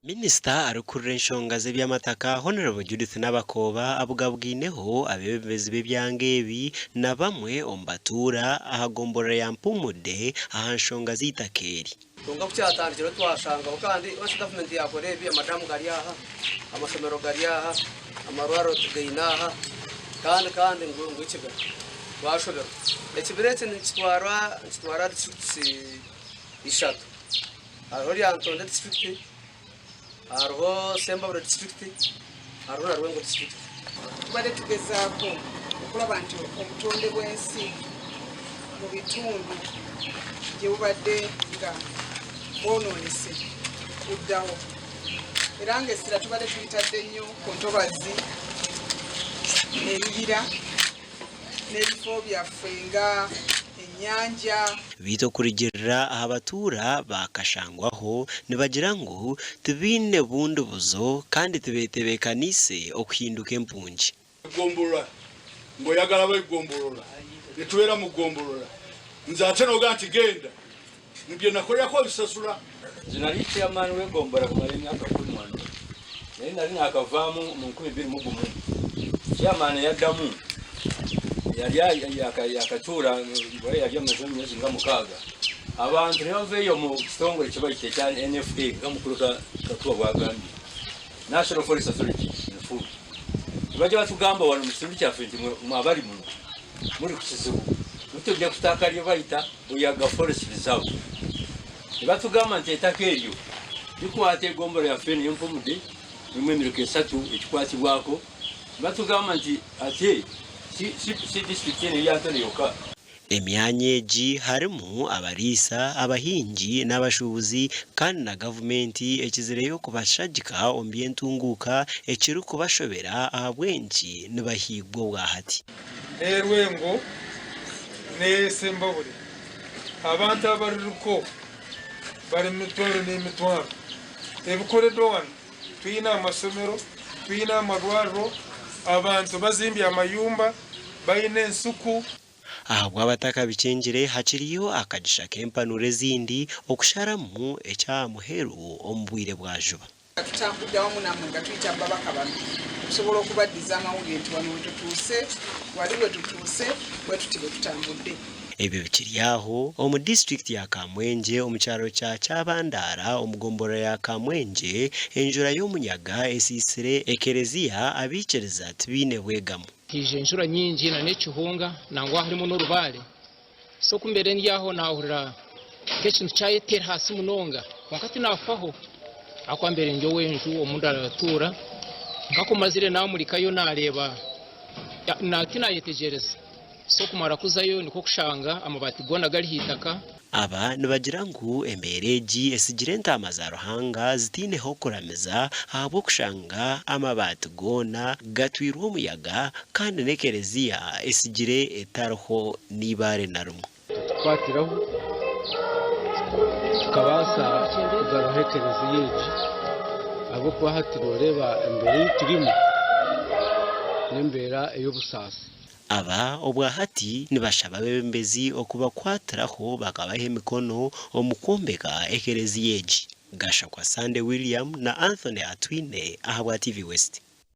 Minisita arikukurira enshonga z'eby'amataka, Hon. Judith Nabakooba abugabugaineho abeebembezi b'ebyanga ebi na bamwe omu batuura aha gomborora ya Mpumudde aha nshonga z'eitaka eri. Kwonka ku kyatandikireho twashangaho kandi once gavumenti yakora ebi, amadamu gari aha, amashomero gari aha, amarwariro tugaine aha kandi kandi ngu ngu ekibira twashoberwa. Ekibira eki nikitwarwa nikitwara disiturikiti ishatu. Hariho Lyantonde disiturikiti, hariho Sembabule disiturikiti, hariho na Rwengo disiturikiti. Tubadde tugezaako okulaba nti obutonde bw'ensi mu bitundu gye bubadde nga bwonoonese buddawo era ng'essira tubadde tulitadde nnyo ku ntobazzi, ebibira n'ebifo byaffe nga ennyanja. Beitu okurugiirira aha batuura ba Kashangwaho nibagira ngu tibaine bundi buzo kandi tibetebeekaniise okuhinduka empungi. Gomborora ngu oyagala abe gomborora nitubeera mu gomborora nze ate noga nti genda nibyenakorerako obisasula. Nze nari chairman w'egombora kumara emyaka 14 naye nari nakavaamu omu 2001. Chairman yaddamu yari yakatuura yari amaze emyezi nka mukaaga. Abantu nibava eyo omu kitongore ekibayeta ekya NFA nka mukuru Kakuba bwagambye, National Forest Authority in full. Nibajja batugamba wano mu kitundu kyaffe nti mwe abari muno muri ku kizibu mutujja ku taaka ryebayita Buyaga Forest Reserve. Nibatugamba nti eitaka eryo rikwata egombora yaffe eno ey'Empumude erimu emiruka esatu ekikwatibwako. Nibatugamba nti ate si si disiturikiti eno eya Ntore yoka. Emyanya egi harimu abariisa, abahingi n'abashuubuzi kandi na gavumenti ekizireyo kubashagika omu by'entunguuka ekirikubashobera ahabw'enki nibahiigwa obwahati. N'e Rwengo n'e Sembabule abantu abaririko bari mitwaro n'emitwaro. Ebikoredwa wanu twine amasomero, twine amarwariro, abantu bazimbye amayumba, baine ensuku. Ahabw'abatakabikyengire hakiriyo akagisha k'empanuro ezindi okusharamu eky'aha muheru omu bwire bwa juba. Tutambudde awamu nammwe nga tuyita mu babaka bano okusobola okubaddiza amawulire nti wano wetutuuse, wali wetutuuse, bwetuti bwetutambudde. Ebyo bikiri aho, omu disiturikiti ya Kamwengye omu kyaro kya Kyabandaara omu gomborora ya Kamwengye, enjura y'omuyaga esiisire ekereziya abaikiriza tibaine bwegamo. Haija enjura nyingi na n'ekihunga nangwa harimu n'orubaare. So ku mbaire ndi aho naahurira nk'ekintu kyayeteera ahansi munonga kwonka tinaafaho ahakuba mbaire ndi ow'enju omu ndatuura. Nka ku mazire naamurikayo naareeba tinaayetegyereza. So kumara kuzayo nikwo kushanga amabaati goona gari aha itaka. Aba nibagira ngu embeera egi etsigire entaama za Ruhanga zitaine h'okuramiza ahabw'okushanga amabaati goona gatwirwe omuyaga kandi n'ekereziya etsigire etariho n'eibaare na rimwe. Tukukwatiraho tukabaasa kugaruho ekereziya egi ahabw'okuba hati nooreeba embeera ei turimu n'embeera ey'obusaasi. Aba obwahati nibashaba abeebembezi okubakwatiraho bakabaha emikono omu kwombeka ekereziya egi. Gashakwa Sunday William na Anthony Atwine ahabwa TV West.